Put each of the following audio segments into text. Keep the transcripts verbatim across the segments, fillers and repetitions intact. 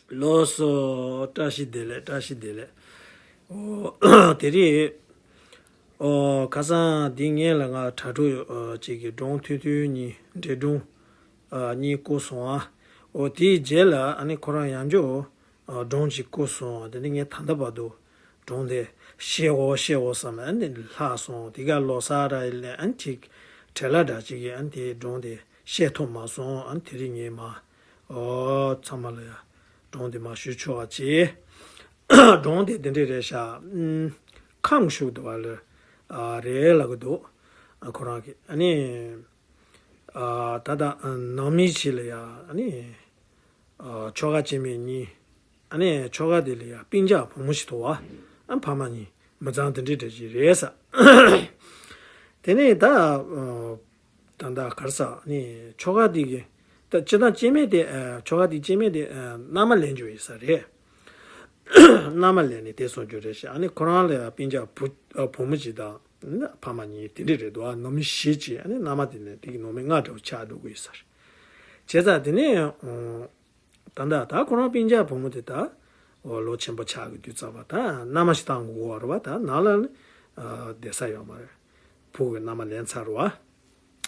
ལགས་སོ། བཀྲ་ཤིས་བདེ་ལེགས། བཀྲ་ཤིས་བདེ་ལེགས། ཨོ། དེ་རིང་། ཨོ། ཁ་སང་འདི་ངས་ལ་ང་དྲ་གྲོགས་ཨོ་ཅིག་གི་སྒྲུང་ཐུང་ཐུང་གཉིས། འདྲེ་སྒྲུང་། ཨ། གཉིས་བསྐུར་སོང་ཨ། ཨོ། དེའི་རྗེས་ལ་ཨ་ནི་ཁོ་རང་ཡང་བསྐྱར། ཨོ། སྒྲུང་ཅིག་བསྐུར་སོང་། དེ་ནི་ངས་ད་ལྟ་བར་དུ་སྒྲུང་དེ་བཤད་འོ་བཤད་འོ་བསམ་ཨ་ནི་ལྷག་སོང་། དེ་ག་ལོ་གསར་ར་ལས་ཨ་ནི་ཅིག་བྲེལ་བ་འདྲ་ཅིག་གིས་ཨ་ནི་དེའི་སྒྲུང་དེ་བཤད་ཐུབ་མ་སོང་། ཨ་ནི་དེ་རིང་ངས་མ། ཨོ། ཚང་མ་ལ་ཡ་སྒྲུང་དེ་མ་ཞུ་ཆོག་པ་བྱས། སྒྲུང་དེ་དེ་འདྲས་རེད་ཤག་ཨུམ། ཁམས་ཤུག་དུ་བ་ལ། ཨ། རེད་ལབ་གི་འདུག་ཨ། ཁོ་རང་གིས་ཨ་ནི། ཨ། ད་ལྟ་ནང་མི་ཞིག་ལ་ཡ་ཨ་ནི། ཨ། ཁྱོ་ག་སྐྱེ་དམན་གཉིས། ཨ་ནི་ཁྱོ་ག་དེ་ལ་ཡ་སྤུན་ཀྱག་བུ་མོ་ཞིག་འདུག་པ། ཨ། ཕ་མ་གཉིས་མི་ཚང་དེ་འདྲས་འདྲ་ཞིག་རེད་ས། དེ་ནས་ད། ཨ། ད་ད་གར་ས་ནི་ཁྱོ་ག་དེ་གི། ད་སྤྱིར་བཏང་སྐྱེ་དམན་དེ། ཨ། ཁྱོ་ག་དེ་སྐྱེ་དམན་དེ། ཨ། མནའ་མ་ལེན་རྒྱུ་ཡིན་ས་རེད། མནའ་མ་ལེན་ནས་དེ་སོང་རྒྱུ་རེད་ཤག་ཨ་ནི་ཁོ་རང་ལ་ཡ་སྤུན་ཀྱག་བུ། ཨ། བུ་མོ་གཅིག་དང་། ཕ་མ་གཉིས་དེ་འདྲས་རེད་འདུག་ཨ། ནང་མི་བཞི་བྱས། ཨ་ནི་མནའ་མ་དེ་ནས་དེ་གི་ནང་མི་ལྔ་འདྲ་བོ་ཆགས་འགྲོ་གི་ཡོད་ས་རེད། བྱས་ཙང་དེ་ནས། ཨོ། ད་ད་ད་ཁོ་རང་སྤུན་ཀྱག་བུ་མོ་དེ་ད། ཨོ། ལོ་ཆེན་པོ་ཆགས་ཀྱི་དུས་ཙམ་པ་ད་མནའ་མ་ཞིག་བཏང་དགོས་ཀྱི་ཡོད་རེད་པ། ད་ནང་ལ་ནི། ཨ། བསྡད་ས་ཡོད་མ་རེད། ཕྲུ་གུ་གི་མནའ་མ་ལེན་ཚར་རེད་པ།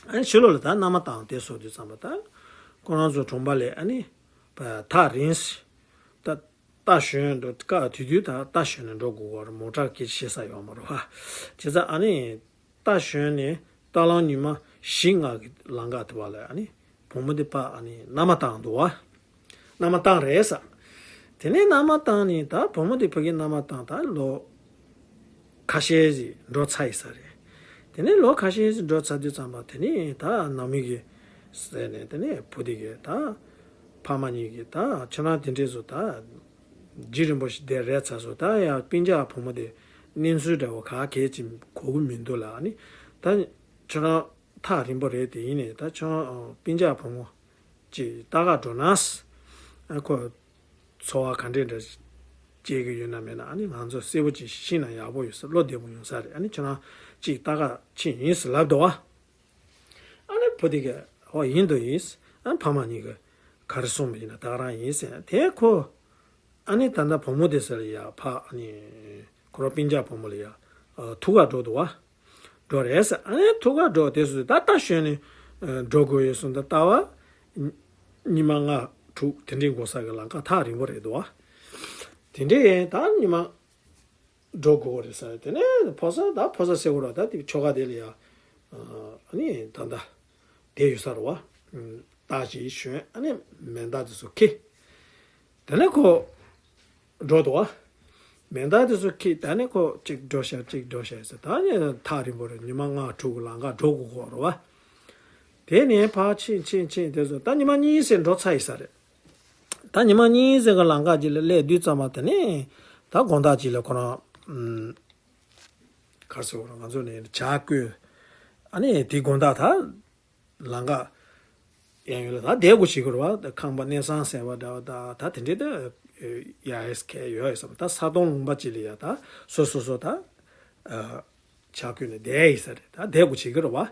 ཨ་ནི་ཕྱི་ལོགས་ལ་ད་མནའ་མ་བཏང་དེ་སོང་དུས་ཙམ་པ་ད། ཁོ་རང་ཚོ་གྲོང་པ་ལ་ཨ་ནི། ཐག་རིང་། ད་རྟ་ཞོན་འགྲོ་སྐབས་དེ་དུས་ད་རྟ་ཞོན་ནས་འགྲོ་དགོས་ཀྱི་ཡོད་རེད། མོ་ཊ་སྐད་ཆ་བཤད་ས་ཡོད་མ་རེད་པ། བྱས་ཙང་ཨ་ནི། རྟ་ཞོན་ནས་རྟ་གླང་ཉི་མ་བཞི་ལྔ་གི་ལམ་ཁ་དེ་བ་ལ་ཨ་ནི་བུ་མོ་དེ་ཕར་ཨ་ནི་མནའ་མ་བཏང་འདུག་པ། མནའ་མ་བཏང་རེད་ས། དེ་ནས་མནའ་མ་བཏང་ནས་ད་བུ་མོ་དེ་ཕ་གིར་མནའ་མ་བཏང་ད་ལོ་ཁ་ཤས་ཤིག་འགྲོ་ཚར་ཡིན་ས་རེད། དེ་ནས་ལོ་ཁ་ཤས་ཤིག་འགྲོ་ཚར་དུས་ཙམ་པ་དེ་ནས་ད་ནང་མི་གིས་ཟེར་ནས་དེ་ནས་བུ་དེ་གིས་ད་ཕ་མ་གཉིས་ཀྱིས་ད་ཁྱེད་རང་དེ་འདྲས་བཟོ་ད། རྒྱུན་རིང་པོ་ཞིག་བསྡད་རེད་ཚར་སོང་། ད་ཡང་སྤུན་ཀྱག་བུ་མོ་དེ་གནས་ཚུལ་འདྲ་བོ་ག་གེ་ཅིག་གོ་གི་མི་འདུག་ལ། ཨ་ནི་ད་ཁྱོད་རང་ཐག་རིང་པོ་རེད། དེ་ཡིན་ནའི་ད་ཁྱོད་རང་སྤུན་ཀྱག་བུ་མོ་ཅིག་ལྟ་ག་འགྲོ་ན། ཨ། ཁོ་འཚོ་བ་ག་འདྲས་འདྲ་སྐྱེལ་གི་ཡོད་ན་མེད་ན་ཨ་ནི་ང་ཚོ་གསལ་པོ་ཅིག་ཤེས་ན་ཡག་པོ་ཡོད་ས། བློ་བདེ་པོ་ཡོང་ས་རེད། ཨ་ནི་ཁྱོད་རང་ཅིག་ལྟ་ག་ཕྱིན་ཡིན་ཟེར་ལབ་འདུག་པ། ཨ་ནི་བུ་དེ་གིས་ཨོ་ཡིན་དོ་ཡིན། ཨ། ཕ་མ་གཉིས་ཀྱིས་ག་རེ་གསུངས་པ་ཡིན་ན་ད་ག་རང་ཡིན་ཟེར། དེ་ཁོ་ཨ་ནི་ད་ལྟ་བུ་མོ་དེ་ཟེར་ཡ་ཕ་ཨ་ནི་ཁོ་རང་སྤུན་ཀྱག་བུ་མོ་ལ་ཡ། ཨ། ཐུག་ག་འགྲོ་འདུག་པ། འགྲོ་རེད་ཟེར། ཨ་ནི་ཐུག་ག་འགྲོ་དེ་སུ་ད་རྟ་ཞོན་ནས། ཨ། འགྲོ་དགོས་ཡོད་སོང་། ད་ལྟ་བ་ཉི་མ་ལྔ་དྲུག་དེ་འདྲའི་འགོར་ས་གི་ལམ་ཁ་ཐག་རིང་པོ་རེད་འདུག་པ། དེ་འདྲས་ད་ཉི་མ་འགྲོ་དགོས་རེད་ཟེར། དེ་ནས་ཕོ་གསར་ད་ཕོ་གསར་ཟེར་དགོས་རེད། ད་དེ་ཁྱོ་ག་དེ་ལ་ཡ། ཨ་ནི་ད་ལྟ་བསྡད་ཡོད་ས་རེད་པ། རྟ་ཞིག་ཞོན། ཨ་ནི་མེ་མདའ་དེ་ཚོ་འཁྱེར། དེ་ནས་ཁོ་འགྲོ་འདུག་པ། མེ་མདའ་དེ་ཚོ་འཁྱེར། ད་ནི་ཁོ་གཅིག་འགྲོ་ཤག་གཅིག་འགྲོ་ཤག་ཟེར། ད་ནི་ཐག་རིང་པོ་རེད། ཉི་མ་ལྔ་དྲུག་གི་ལམ་ཁ་འགྲོ་དགོས་ཀྱི་ཡོད་རེད་པ། དེ་ནས་ཕར་ཕྱིན་ཕྱིན་ཕྱིན་དེ་ཚོ་ད་ཉི་མ་གཉིས་ཙམ་འགྲོ་ཚར་ཡིན་ས་རེད། ད་ཉི་མ་གཉིས་ཙམ་གྱི་ལམ་ཁ་ཅིག་ལ་སླེབས་དུས་ཙམ་པ་དེ་ནས་ད་དགོང་དག་ཅིག་ལ་ཁོ་རང་། ཨུམ། ག་རེ་ཟེར་དགོས་རེད། ང་ཚོ་ནས་ཇ་བསྐོལ། ཨ་ནི་དེ་དགོང་དག་ད་ལམ་ཁ་གཡས་གཡོན་ལ་ད་བསྡད་དགོས་བྱེད་དགོས་རེད་པ། ཁང་པ་གནས་ཚང་ཟེར་བ་འདྲ་བ་ད་ད་དེ་འདྲའི་ད་ཡ་ཨེ་སི་ཁེ་ཡོད་ཡོད་བསམ། ད་ས་སྟོང་ལུང་པ་ཅིག་ལ་ཡ་ད་སོ་སོ་སོ་ད། ཨ། ཇ་བསྐོལ་ནས་བསྡད་ཡིན་ས་རེད། ད་བསྡད་དགོས་བྱེད་ཀྱི་རེད་པ།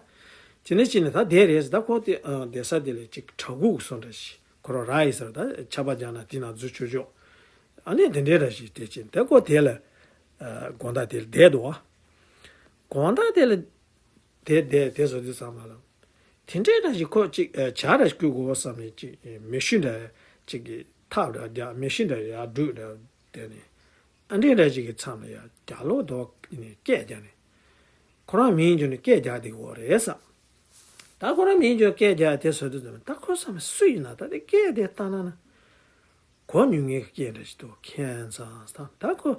དེ་ནས་ཅིག་ནས་ད་བསྡད་རེད་ཟེར། ད་ཁོ་དེ། ཨ། བསྡད་ས་དེ་ལ་ཅིག་བྲག་ཕུག་བཟོ་འདྲ་ཞིག་ཁོ་རང་རག་ཡིན་ས་རེད། ད་ཆར་པ་རྒྱག་ན་དེ་ན་འཛུལ་ཆོག་ཆོག་ཨ་ནི་དེ་འདྲའི་འདྲ་ཞིག་དེ་ཅིག་དེ་ཁོ་དེ་ལ། ཨ། དགོང་དག་དེ་ལ་བསྡད་འདུག་པ། དགོང་དག་དེ་ལ་དེ་བསྡད་དེ་བཟོ་དུས་ཙམ་པ་ལ། དེ་འདྲའི་འདྲ་ཞིག་ཁོ་ཅིག་ཇ་འདྲ་ཞིག་བསྐོལ་དགོས་བསམ་ནས་ཅིག་མེ་ཤིང་འདྲ་ཅིག་གི་ཐག་འདྲ་རྒྱག་མེ་ཤིང་འདྲ་ཡར་སྒྲུག་འདྲ་བསྡད་ནས། ཨ་འདྲས་འདྲ་ཞིག་གི་མཚམས་ལ་ཡ་རྒྱ་ལོ་དོ་ནས་སྐད་རྒྱག་ནས། ཁོ་རང་མིང་བརྗོད་ནས་སྐད་རྒྱག་བསྡད་ཡོད་རེད་ས། ད་ཁོ་རང་མིང་བརྗོད་སྐད་རྒྱག་དེ་བཟོ་དུས་ཙམ་ད་ཁོ་བསམ་སུ་ཡིན་ན། ད་དེ་སྐད་དེ་ལྟ་ན་ན་གོ་མྱོང་མཁན་གྱི་སྐད་འདྲ་ཞིག་འདུག་ཁྱད་མཚར་ས། ད་ཁོ་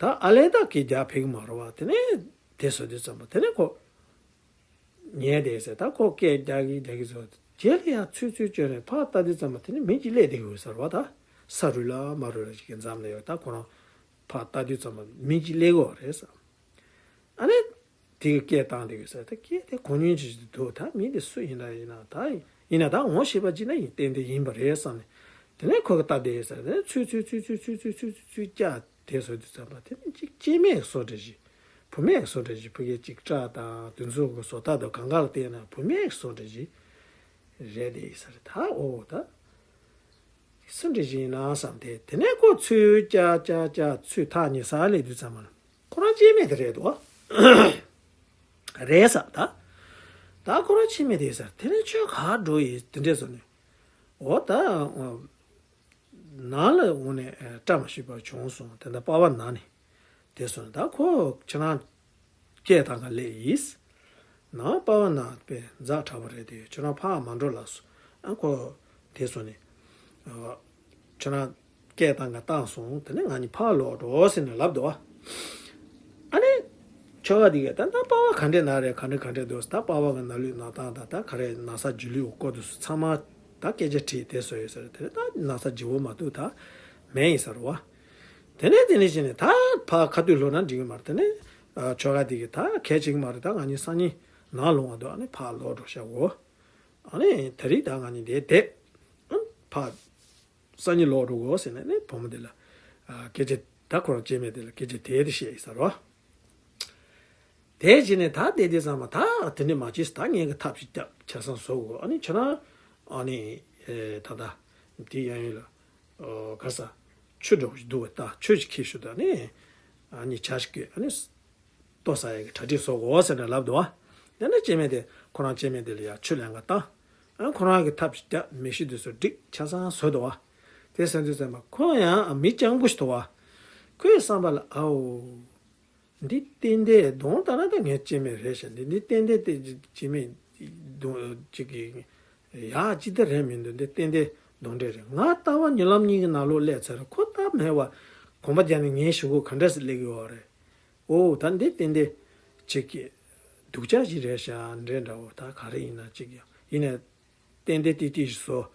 ད་ཨ་ལས་ད་སྐད་རྒྱག་ཕེབས་ཀྱི་མ་རེད་པ། དེ་ནས་དེ་བཟོ་དུས་ཙམ་པ་དེ་ནས་ཁོ་ཉལ་བསྡད་ཟེར། ད་ཁོ་སྐད་རྒྱག་གི་རྒྱག་གི་བཟོ། རྗེས་ལ་ཡང་ཚུད་ཚུད་བྱས་ནས་ཕར་ལྟ་དུས་ཙམ་པ་དེ་ནས་མི་གཅིག་སླེབས་བསྡད་ཡོད་ས་རེད་པ། ད་ས་རུལ་ལ་མ་རུལ་ལ་ཞིག་གི་མཚམས་ལ་ཡོད། ད་ཁོ་རང་ཕར་ལྟ་དུས་ཙམ་པ་མི་གཅིག་སླེབས་ཡོད་རེད་ས། ཨ་ནི་དེ་གི་སྐད་བཏང་བསྡད་ཡོད་ས། ད་སྐད་དེ་གོ་མྱོང་ཅིག་འདུག་ད་མི་དེ་སུ་ཡིན་ན་ཡིན་ན་ད་ཡིན་ན་ད་ངོ་ཤེས་པ་ཅིག་ན་ཡིན་ཏན་ཏན་ཡིན་པ་རེད་བསམ་ནས། དེ་ནས་ཁོ་གིས་ལྟ་བསྡད་ཡོད་ས་རེད། ཚུད་ཚུད་ཚུད་ཚུད་བསྐྱལ། དེ་བཟོ་དུས་ཙམ་པ་དེ་ནི་གཅིག་སྐྱེ་དམན་བཟོ་འདྲ་ཞིག་བུད་མེད་བཟོ་འདྲ་ཞིག་ཕ་གིའི་གཅིག་སྐྲ་དང་དེ་ཚོ་གི་བཟོ་ལྟ་དང་གང་ག་ལ་བལྟས་ན་བུད་མེད་བཟོ་འདྲ་ཞིག་རེད་བསྡད་ཡོད་ས་རེད། ད་ཨོ་ད་ སུ་འདྲ་ཞིག་ཡིན་ན་བསམ་སྟེ། དེ་ནས་ཁོ་ཚུར་ཀྱག་ཀྱག་ཀྱག་ཚུར་ཐག་ཉེ་ས་སླེབས་དུས་ཙམ་པ་ལ་ཁོ་རང་སྐྱེས་དམན་དེ་རེད་འདུག་རེད་ས་ད། ད་ཁོ་རང་སྐྱེས་དམན་དེ་ས་དེ་ནས་ཁྱོད་ག་འགྲོ་ཡི་དེ་འདྲས་སོང་ནས། འོ་ད་ནང་ལ་འོང་ནས་བཀྲ་མ་ཤིས་པ་བྱུང་སོང་། དེ་འདྲ་པ་ཕ་ན་ནས་དེ་སོང་ནས། ད་ཁོ་ཁྱེད་རང་སྐད་བཏང་ག་སླེབས་ཡིས། ནང་པ་ཕ་ན་པས་ཛ་དྲག་པོ་རེད་དེ། ཁྱོད་རང་ཕར་མ་འགྲོ་ལབ་སོང་། ཨ་ཁོ་དེ་སོང་ནས། ཁྱོད་རང་སྐད་བཏང་ག་བཏང་སོང་། དེ་ནས་ང་གཉིས་ཕར་ལོག་འགྲོ་ཟེར་ནས་ལབ་འདུག་ཨ་ནི་ཁྱོ་ག་དེ་གས་ད་ད་པ་ཕ་ག་འདྲས་ན་རེད། ག་འདྲས་ག་འདྲས་འདུག་ད་པ་ཕ་གི་ན་ལུས་ན་སྟངས་དང་ད་ག་རེ་ན་ཚ་རྒྱུས་ལུས་སྐོར་དུ་ཚང་མ་ད་སྐད་ཆ་དྲིས་དེ་སོང་ཡོད་ས་རེད། དེ་ནས་ད་ན་ཚ་ལྗིད་པོ་མ་གཏོགས་ད་མེད་ཡིན་ས་རེད་བ། དེ་ནས་དེ་ནས་བྱས་ནས་ད་ཕར་ཁ་ཐུག་ལོག་ན་འགྲིག་གི་མ་རེད། དེ་ནས་ཨ་ཁྱོ་ག་དེ་གས་ད་གལ་ཆེ་གི་མ་རེད། ད་ང་གཉིས་སང་ཉིན་ནང་ལོག་འདུག་ཨ་ནི་ཕར་ལོག་འགྲོ་ཤག་འོ། ཨ་ནི་དེ་རིང་ད་ང་གཉིས་དེ་བསྡད། ཨ་ཕར་སང་ཉིན་ལོག་འགྲོ་དགོས་ཟེར་ནས་ནི་བུ་མོ་དེ་ལ་ཨ་སྐད་ཆ། ད་ཁོ་རང་སྐྱེས་དམན་དེ་ལ་སྐད་ཆ་དེ་དེ་བཤད་ཡིན་ས་རེད་བ། དེ་བྱས་ནས་ད་དེ་དེ་ཚང་མ་ད་དེ་འདྲས་མ་བྱེད། ད་ངས་གི་ཐབས་ཤིག་བརྒྱབ། ཆ་ཚང་བཟོ་དགོས། ཨ་ནི་ཁྱོད་རང་ཨ་ནི་ཨེ་ད་ད་དེ་གཡས་གཡོན་ལ་ཨོ་ག་ས་ཆུ་འདྲ་བོ་ཞིག་འདུག་བ། ད་ཆུ་ཞིག་ཁྱེར་ཤོག་ད་ནི་ཨ་ནི་ཇ་ཞིག་གི་ཨ་ནི་ལྟོ་ཟ་ཡག་གི་གྲ་སྒྲིག་བཟོ་དགོས་ཟེར་ནས་ལབ་འདུག་བ། དེ་ནས་སྐྱེས་དམན་དེ་ཁོ་རང་སྐྱེས་དམན་དེ་ལ་ཡ་ཆུ་ལེན་ག་བཏང་། ཨ་ཁོ་རང་གི་ཐབས་ཤིག་བརྒྱབ། མི་ཤི་དེ་ཚོ་སྒྲིག་ཆ་ཚང་བཟོས་འདུག་བ། དེ་ཟེར་དུས་ཙམ་པ་ཁོ་ཡང་མི་སྤྱང་པོ་ཞིག་འདུག་བ། ཁོའི་བསམ་པ་ལ་ཨའོ། འདི་ཏན་ཏན་གདོང་ལྟ་ན་ད་ངའི་སྐྱེས་དམན་རེད་ཤག་འདི་འདི་ཏན་ཏན་དེ་སྐྱེས་དམན་གདོང་ཅིག་གི་ཡག་ཅིག་ད་རེད་མི་འདུག་འདི་ཏན་ཏན་གདོན་འདྲེ་རེད། ང་ལྟ་བ་ཉི་ལམ་གཉིས་ཀྱི་ནང་ལོགས་སླེབས་ཚར་རེད། ཁོ་ད་མེད་བ། གོམ་པ་རྒྱག་ནས་ངའི་གཞུག་གུ་ག་འདྲ་སེ་སླེབས་ཀྱི་ཡོད་རེད། ཨོ་ད་འདི་ཏན་ཏན་ཅིག་གི་སྡུག་ཅག་ཅིག་རེད་ཤག་འདྲེ་འདྲ་བོ། ད་ག་རེ་ཡིན་ན་ཅིག་ཡིན་ནས། ཏན་ཏན་ཏིག་ཏིག་ཞིག་བཟོ།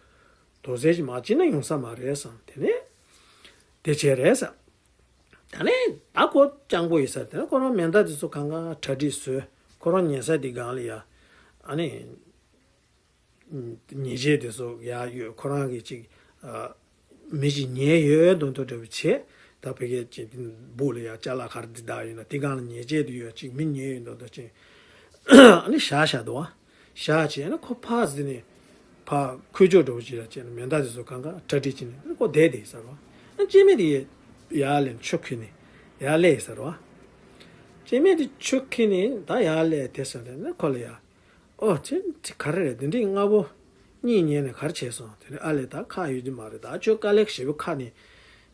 དོགས་སེལ་ཞིག་མ་བྱས་ན་ཡོང་ས་མ་རེད་བསམ། དེ་ནས་དེ་བྱས་རེད་བསམ། ད་ནས་ད་ཁོ་སྤྱང་པོ་ཡིན་ས། དེ་ནས་ཁོ་རང་མེ་མདའ་དེ་ཚོ་གང་ག་གྲ་སྒྲིག་བཟོས། ཁོ་རང་ཉལ་ས་དེ་སྒང་ལ་ཡ་ཨ་ནི་ཉལ་ཆས་དེ་ཚོ་ཡ་ཡོད། ཁོ་རང་གི་ཅིག་ཨ་མི་ཞིག་ཉལ་ཡོད་མདོག་མདོག་འདྲ་བོ་བྱས། ད་ཕ་གིའི་ཅིག་སྦུག་ལ་ཡ་ཅ་ལག་ག་རེ་འདི་བསྡད་ཡོད་ན་དེ་སྒང་ལ་ཉལ་ཆས་དེ་ཡོད། ཅིག་མི་ཉལ་ཡོད་མདོག་མདོག་བྱས། ཨ་ནི་བཞག་བཞག་འདུག་བ། བཞག་བྱས་ན་ཁོ་ཕར་ཟིན་ནས་ཕར་འཁོས་ཕྱོགས་འདྲ་བོ་ཅིག་ལ་བྱས་ན་མེ་མདའ་དེ་ཚོ་གང་ག་གྲ་སྒྲིག་བྱས་ནས་ཁོ་བསྡད་བསྡད་ཡིན་ས་རེད་བ། ཨ་སྐྱེས་དམན་དེ་ཡར་ལེན་ཆུ་ཁྱེར་ནས་ཡར་སླེབས་ཡིན་ས་རེད་བ། སྐྱེས་དམན་དེ་ཆུ་ཁྱེར་ནས་ད་ཡར་སླེབས་དེ་ས་རེད་ན་ཁོ་ལ་ཡ། ཨོ་ཁྱེད་ཁྱེད་ག་རེ་རེད། དེ་འདྲའི་སྔ་པོ་གཉིད་ཉལ་ནས་ག་རེ་བྱས་སོང་། དེ་ནས་ཨ་ལས་ད་ཁག་ཡོད་ཀྱི་མ་རེད། ད་ཁྱོད་དཀའ་ལས་ཞེ་པོ་ཁག་ནས་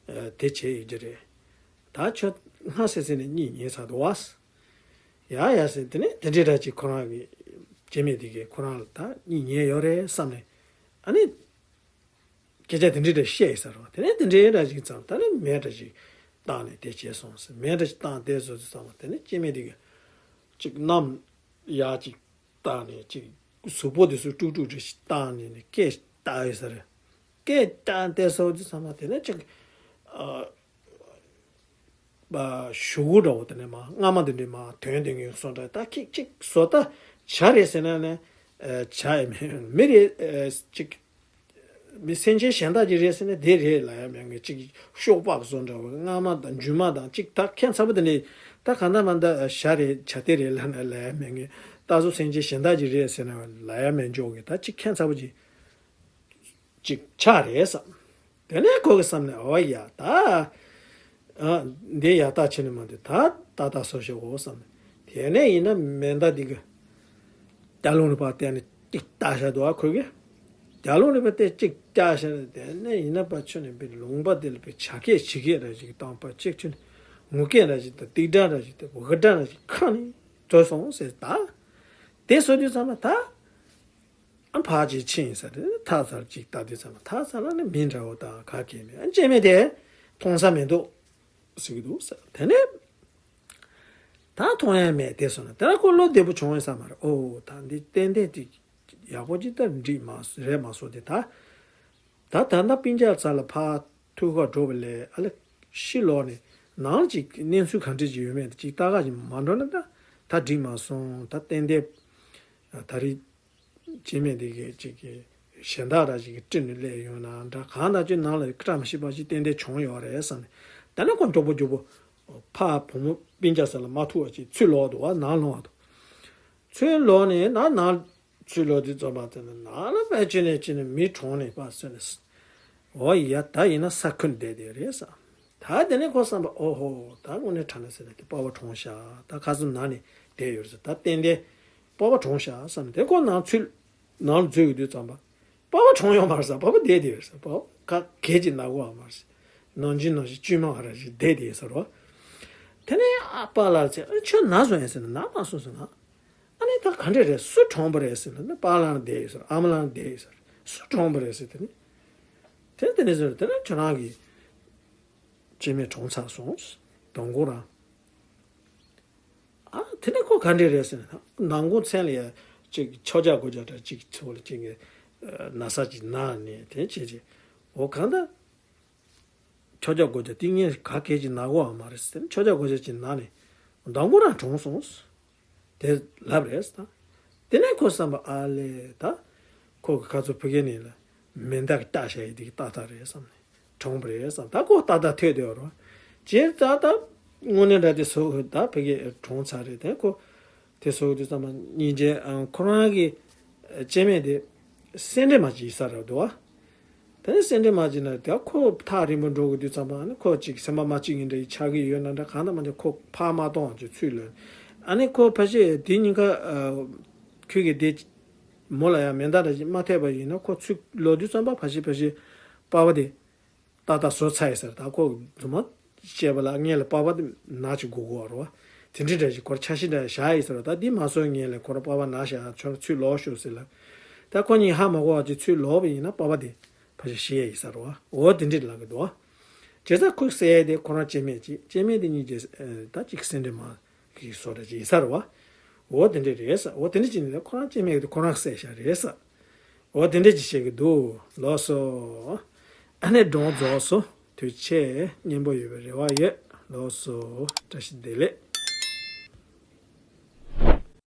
ཨ་དེ་བྱས་ཡོད་ཀྱི་རེད། ད་ཁྱོད་སྔ་སེ་སེ་ནས་གཉིད་ཉལ་ཚར་འདུག་བ། ཡ་ཡ་ཟེར། དེ་ནས་དེ་འདྲའི་འདྲ་ཅིག་ཁོ་རང་གི་སྐྱེས་དམན་དེ་གས་ཁོ་རང་ལ་ད་གཉིད་ཉལ་ཡོད་རེད་བསམ་ནས། ཨ་ནི་སྐད་ཆ་དེ་འདྲའི་འདྲ་བཤད་ཡོད་ས་རེད་བ། དེ་ནས་དེ་འདྲའི་འདྲ་ཅིག་ཙམ་ད་ནི་མེ་འདྲ་ཅིག་བཏང་ནས་དེ་བྱས་སོང་ཟེར། མེ་འདྲ་ཅིག་བཏང་དེ་བཟོ་དུས་ཙམ་པ་དེ་ནས་སྐྱེས་དམན་དེ་གས་ཅིག་གནམ་ཡར་ཅིག་བཏང་ནས་ཅིག་གཟུགས་པོ་དེ་ཚོ་དཀྲུག་དཀྲུག་འདྲ་ཞིག་བཏང་ནས་ནི་སྐད་བཏང་ཡོད་ས་རེད། སྐད་བཏང་དེ་བཟོ་དུས་ཙམ་པ་དེ་ནས་ཅིག་ཨ། པ་གཞུ་གུ་འདྲ་བོ་དེ་ནས་མར་རྔ་མ་དེ་འདྲས་མར་ཐོན་དེ་ངས་སོང་འདྲ། ད་ཁྱེད་ཅིག་བཟོ་ལྟ་བྱ་རེད་ཟེར་ན་ནི་ཨ་བྱ་ཡི་མི་མི་རེད། ཨ་ཅིག་མི་སེམས་ཅན་གཞན་དག་ཅིག་རེད་ཟེར་ན་དེ་རེད་ལབ་ཡ་མེད། ངས་ཅིག་ཤོག་སྦག་བཟོ་འདྲ་བོ་རྔ་མ་དང་རྒྱུ་མ་དང་ཅིག་ད་ཁྱད་མཚར་པོ་དེ་འདྲས། ད་གང་ལྟར་མ་ལྟར་བྱ་རེད་བྱ་དེ་རེད་ལབ་ན་ལབ་ཡ་མེད། ངས་ད་གཟོད་སེམས་ཅན་གཞན་དག་ཅིག་རེད་ཟེར་ན་ལབ་ཡ་མེད་འཇོག་གི། ད་ཅིག་ཁྱད་མཚར་པོ་ཅིག་ཅིག་ཆགས་རེད་བསམ། དེ་ནས་ཁོ་གི་བསམ་ནས་ཨོ་ཡ་ད། ཨ་འདི་ཡག་རྟགས་ཆེ་ནི་མ་འདུག་ད་ཏག་ཏག་བཟོ་ཤོག་འོ་བསམ་ནས། དེ་ནས་ཡིན་ན་མེ་མདའ་འདི་གི་རྒྱ་ལུང་ནས་ཕར་བལྟས་ནས་ཅིག་བཏགས་བཞག་འདུག་ཨ་ཁོ་གི་རྒྱ་ལུང་ནས་ཕར་བལྟས་ཅིག་བཏགས་བཞག་ནས། དེ་ནས་ཡིན་ན་ཕར་ཕྱོགས་ནས་ཕར་ལུང་པ་དེ་ལ་ཕར་བྱ་སྐད་བྱི་སྐད་འདྲ་ཞིག་བཏང་། ཕར་ཅིག་ཕྱོགས་ནས་ངུ་སྐད་འདྲ་ཞིག་དང་ཏིག་སྒྲ་འདྲ་ཞིག་དང་འུ་སྒྲ་འདྲ་ཞིག་ཁ་ནས་བྲོས་སོང་ཟེར། ད་དེ་བཟོ་དུས་ཙམ་ལ་ད། ཨ་ཕར་ཅིག་ཕྱིན་ས་རེད། ཐག་ཚར་ཅིག་ལྟ་དུས་ཙམ་པ་ཐག་ཚར་ལ་ནི་མི་འདྲ་བོ་དང་ག་གེ་མེད། ཨ་སྐྱེས་དམན་དེ་མཐོང་ས་མི་འདུག་ཟེར་གི་འདུག་ཟེར། དེ་ནས་ད་མཐོང་ཡ་མེད་དེ་སོང་ན་དེ་ལ་ཁོ་བློ་བདེ་པོ་བྱུང་ཡོད་ས་མ་རེད། ཨོ་ད་འདི་ཏན་ཏན་ཅིག་ཡག་པོ་ཅིག་ད་འགྲིག་མ་སོང་རེད་མ་སོང་དེ། ད་ད་ད་ལྟ་སྤུན་ཀྱག་རྩ་ལ་ཕར་ཐུག་ག་འགྲོ་བ་ལས་ཨ་ལེ་ཕྱི་ལོག་ནས་ནང་ལ་ཅིག་གནས་ཚུལ་ག་འདྲ་ཅིག་ཡོད་མེད་ཅིག་ལྟ་ག་ཅིག་མ་འགྲོ་ན་ད་ད་འགྲིག་མ་སོང་། ད་ཏན་ཏན་ད་རེས་སྐྱེས་དམན་དེ་གས་ཅིག་གི་གཞན་དག་ར་ཅིག་གིས་དཀྲིས་ནས་སླེབས་ཡོང་ན་འདྲ། གང་ལྟར་ཅིག་ནང་ལ་བཀྲ་མི་ཤིས་པ་ཅིག་ཏན་ཏན་བྱུང་ཡོད་རེད་བསམ་ནས། ད་ནི་ཁོ་མགྱོགས་པོ་མགྱོགས་པོ་ཕར་བུ་མོ་སྤུན་ཀྱག་རྩ་ལ་མ་ཐུག་པ་ཅིག་ཚུར་ལོག་འདུག་བ། ནང་ལོག་འདུག་ཚུར་ལོག་ནས་ན་ནང་ཚུར་ལོག་དུས་ཙམ་པ་དེ་ནི་ནང་ལ་ཕར་ཕྱིན་ནས་ཕྱིན་ནས་མི་གྲོངས་ནས་ཕར་སོང་ནས། འོ་ཡ། ད་ཡིན་ན་ས་ཁུར་བསྡད་དེ་རེད་ས། ད་དེ་ནས་ཁོ་བསམ་པ། ཨོ་ཧོ། ད་དངོས་གནས་དྲང་གནས་ཟེར་ན་དེ་པགས་པ་གྲོངས་ཤག་ད་ཁ་སང་ནང་ནས་བསྡད་ཡོད་རེད་ས། ད་ཏན་ཏན་པགས་པ་གྲོངས་ཤག་བསམ་ནས། དེ་ཁོ་ནང་ཚུད། ནང་ལ་འཛུལ་ཡོང་དུས་ཙམ་པ། པགས་པ་གྲོངས་ཡོད་མ་རེད་ས། པགས་པ་བསྡད་དེ་ཡོད་རེད་ས། པགས་པ་ག་གས་ཀྱི་ན་གོ་བ་མ་རེད་ས། ནང་བཞིན་ནང་བཞིན་བཅོས་མ་ག་ར་ཞིག་བསྡད་དེ་ཡོད་ས་རེད་བ། དེ་ནས་ཨ་པཱ་ལགས་ཚེ། ཨ་ཁྱོད་ན་སོང་ཡིན་ཟེར་ན། ན་མ་སོང་ཟེར་ན། ཨ་ནི་ད་ག་འདྲས་རེད། སུ་གྲོངས་པ་རེད་ཟེར་ན། ཨ་ནི་པཱ་ལགས་བསྡད་ཡོད་ས་རེད། ཨ་མ་ལགས་བསྡད་ཡོད་ས་རེད། སུ་གྲོངས་པ་རེད་ཟེར། དེ་ནི། དེ་དེ་ནས་ཟེར། དེ་ནས་ཁྱོད་རང་གི་སྐྱེ་དམན་གྲོངས་ཚར་སོང་། མདང་དགོང་རང་། ཨ་དེ་ནས་ཁོ་ག་འདྲས་རེད་ཟེར་ན། མདང་དགོང་མཚན་ལ་ཡ་ཅིག་ཆོས་རྒྱག་གོས་རྒྱག་འདྲ་ཅིག་ཚོ་ལ་ཅིག་གི་ན་ཚ་ཅིག་ན་ནས། དེ་བྱས་ཅིག་འོ་གང་ལྟར་ཆོས་རྒྱག་གོས་རྒྱག་དེ་ངས་ག་གས་ཀྱི་ན་གོ་བ་མ་རེད་ཟེར། ཆོས་རྒྱག་གོས་རྒྱག་ཅིག་ན་ནས་མདང་དགོང་རང་གྲོངས་སོང་། དེ་ལབ་རེད་ད། དེ་ནས་ཁོ་བསམ་པ། ཨ་ལས། ད་ཁོ་གི་ཁ་ཚུར་ཕ་གི་ནས་ལ་མེ་མདའ་གི་བཏགས་བཞག་ཡི་དེ་གི་ཏག་ཏག་རེད་བསམ་ནས། གྲོངས་པ་རེད་བསམ། ད་ཁོ་ཏག་ཏག་ཐོས་དེ་བ་རོ། བྱས་ཙང་ད་དངོས་གནས་འདྲ་དེ་སོ་ད་ཕ་གི་གྲོངས་ཚར་རེད། དེ་ཁོ་དེ་སོ་དུས་ཙམ་པ་སྙིང་རྗེ། ཨང་ཁོ་རང་གི་སྐྱེ་དམན་དེ་སེ་འབྲས་མ་ཅིག་ཡིན་ས་རེད་འདུག་བ། དེ་ནས་སེ་འབྲས་མ་ཅིག་ན་དེ་ཁོ་ཐག་རིང་པོ་འགྲོ་དགོས་དུས་ཙམ་པ། ཨ་ནི་ཁོ་ཅིག་སེམས་པ་མ་གཅིག་ཡིན་འདྲ་ཡི་ཆགས་ཀྱི་ཡོད་ན་འདྲ། གང་ལྟར་མ་འདྲ་ཁོ་ཕར་མ་གཏོང་བ་ཅིག་ཚུར་ལོག་ཨ་ནི་ཁོ་ཕལ་ཆེར་དེ་ཉིན་ཁ་ཨ་ཁོས་གི་དེ་མོ་ལ་ཡང་མེ་མདའ་འདྲ་ཞིག་མ་ཐེབས་པ་ཡིན་ན། ཁོ་ཚུར་ལོག་དུས་ཙམ་པ་ཕལ་ཆེར་ཕལ་ཆེར་པགས་པ་དེ་ཏག་ཏག་བཟོ་ཚར་ཡི་ཟེར། ད་ཁོ་རྫུན་མ་བཤད་པ་ལ་སྔོན་ལ་པགས་པ་དེ་ནག་ཅིག་དགོས་དགོས་བ་རེད་བ། དེ་འདྲའི་འདྲ་ཞིག་ཁོར་འཆར་གཞི་འདྲ་བཞག་ཡི་ཟེར་བ། ད་འདི་མ་བཟོ་སྔོན་ལ་ཁོ་རང་པགས་པ་ནག་ཤག་ཁྱོད་ཚུར་ལོག་ཤོག་ཟེར་ལ། ད་ཁོ་གཉིས་ཧ་མ་གོ་བ་ཅིག་ཚུར་ལོག་པ་ཡིན་ན་པགས་པ་དེ་ཕལ་ཆེར་ཤི་ཡ་ཡིན་ས་རེད་བ། འོ་དེ་འདྲའི་ལབ་གི་འདུག་བ། བྱས་ཙང་ཁོས་ཟེར་ཡ་དེ་ཁོ་རང་སྐྱེ་དམན་ཅིག་སྐྱེ་དམན་དེ་གཉིས་ཀྱི་ད་ཅིག་སེ་འབྲས་མ་གི་བཟོ་འདྲ་ཅིག་ཡིན་ས་རེད་བ། འོ་དེ་འདྲ་རེད་ས། འོ་དེ་འདྲ་ཅིག་ནི་ཁོ་རང་སྐྱེ་དམན་གྱི་ཁོ་རང་བསད་བཞག་རེད་ས། འོ་དེ་འདྲ་ཅིག་བཤད་ཀྱི་འདུག་ལགས་སོ། ཨ་ནི་སྒྲུང་རྫོགས་སོང་། དུས་ཆེ། སྙན་པོ་ཡོད་པའི་རེ་བ་ཡོད། ལགས་སོ། བཀྲ་ཤིས་བདེ་ལེགས།